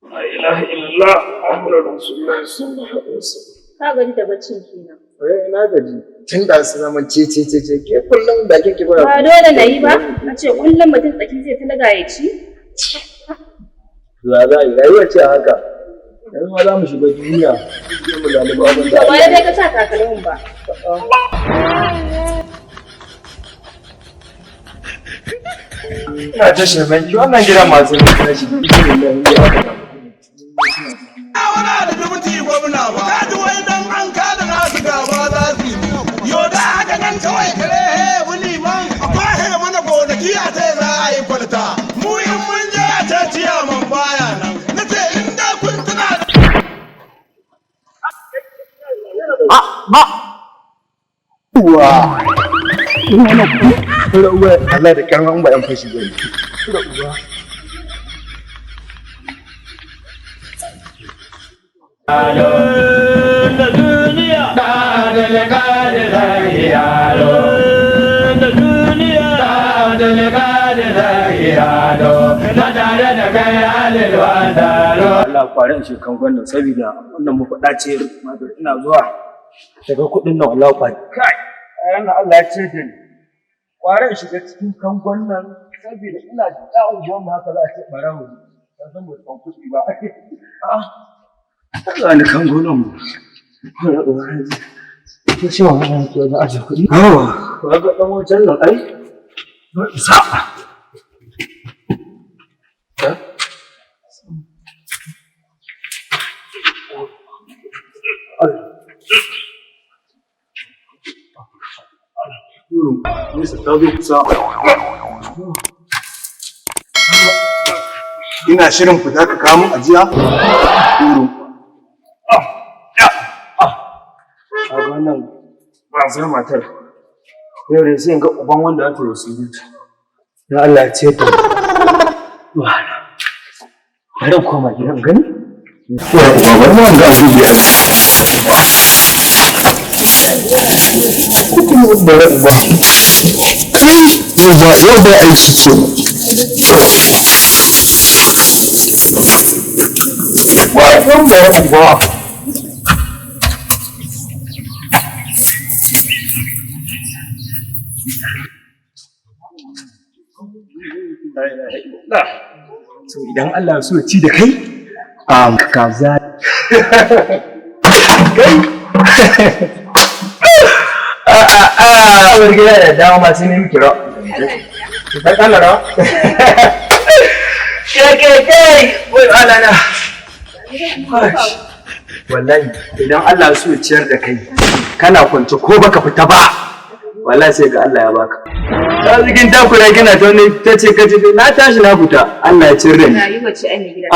La ilaha illallah Muhammadur Rasulullah sallallahu alaihi wasallam. Ka gaji da baccin kenan. Eh, na gaji. Tun da su zama ce ce ce ce ke kullum da kike bara. Ba dole na yi ba, a ce kullum mutum tsaki zai talaga ya ci. Ya za a yi rayuwar ce a haka. Yanzu ma za mu shiga duniya. Sai mu laluba abin da To ba dai ka sa takalmin ba. Ina ta shirmen ki wannan gidan masu tashi. Wani da dubuti gwamna ba. Ka ji wai dan an kada nasu gaba za su yi. Yo da haka nan kawai kare he wuni man. A kwahe mana gonaki a ce za a yi kwalta. Mu in mun je a ce ciyaman baya nan. Na ce in da kun tuna Uwa. Ura uwa Allah da karma in ba yan fashi bane. Ura uwa. Allah kware in shekan wannan saboda wannan mu faɗa ce ina zuwa daga kuɗin nan Allah kware. Kai, a Allah ya ce da ni. Kware in shiga cikin kangon nan saboda ina da unguwar mu haka za a ce barawo. Ban san ba san kuɗi ba. A'a. Allah ni kango nan mu. Ko shi wannan ke wajen ajiye kuɗi? Awa, ga ɗan wajen nan ai. Isa. Nesa ta zo kusa. Ina shirin fita ka kawo min ajiya? Turu. A wannan ba sai matar. Yau dai sai in ga uban wanda aka yi surutu. Ya Allah ya ce ta. Wahala. Bari in koma gidan gani. Uwa uba bari ma ga abu biyar. Kuma bara uba. Kai yau ba yau ba aiki ke. Wa bara uba. So idan Allah so ya ci da kai, kaza. Kai. A a a, uwar gida da dama masu ne miki rawa. Ki Allah rawa. Kai kai kai, wai Allah na. Wallahi idan Allah so ya ciyar da kai, kana kwance ko baka fita ba, wallahi sai ga Allah ya baka. Ta zikin takura kina ta wani ta ce ka ce na tashi na fita Allah ya ciyar da ni. Rayuwa ce ai mai gida.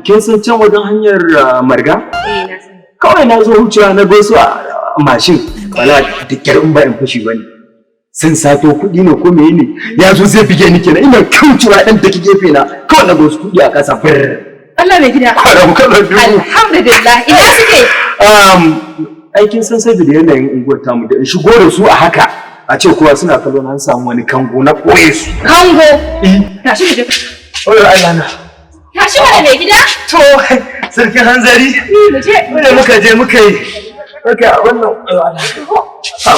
Kin san can wajen hanyar Marga? Eh, na sani. Kawai na zo wucewa na gosu a mashin. Wala da kyar in ba in fashi bane. Sun sato kuɗi ne ko meye ne? Ya zo zai bige ni kenan ina kaucewa ɗan daki gefe na. Kawai na gosu kuɗi a ƙasa bir. Allah mai gida. Kwaram kalar dubu. Alhamdulillah. Ina suke? Aikin san saboda yanayin unguwar tamu da in shigo da su a haka a ce kowa suna kallon an samu wani kango na ɓoye su. Kango. Eh. Tashi mu je. Oyo Allah na. Tashi mana mai gida. To, sarkin hanzari. Mu je. Wanda muka je muka yi. Muka wannan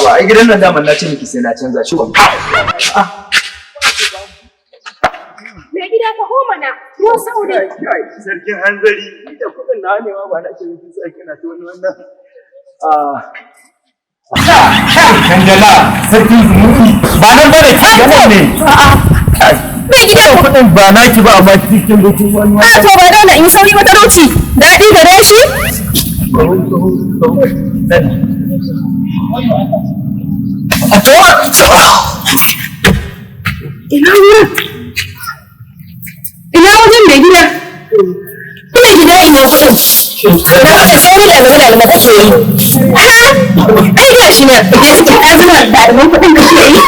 ba ai gidan nan daman na ce miki sai na canza shi. Mai gida ka homa na. Ruwan sauri. Sarkin hanzari, ni da kuɗin na ne ma ba na ce miki sai kina ta wani wannan. Ah. Kangala, sarkin zumuɗi. Ba nan bane, can ne. Mai gida ku. Kuɗin ba naki ba amma cikin bikin wani A to ba dole in yi sauri ba talauci. Daɗi gare shi. Ina wurin? Ina wajen mai gida? Mai gida ina kuɗin. Na wata sauri da alwala alma kake yi. Ha? Ai ga shi nan. Ai zuma da alman kuɗin kake yi.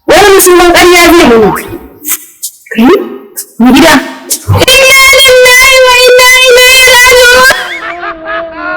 Wani musulman ƙarya zai mana. Kai? Mai gida?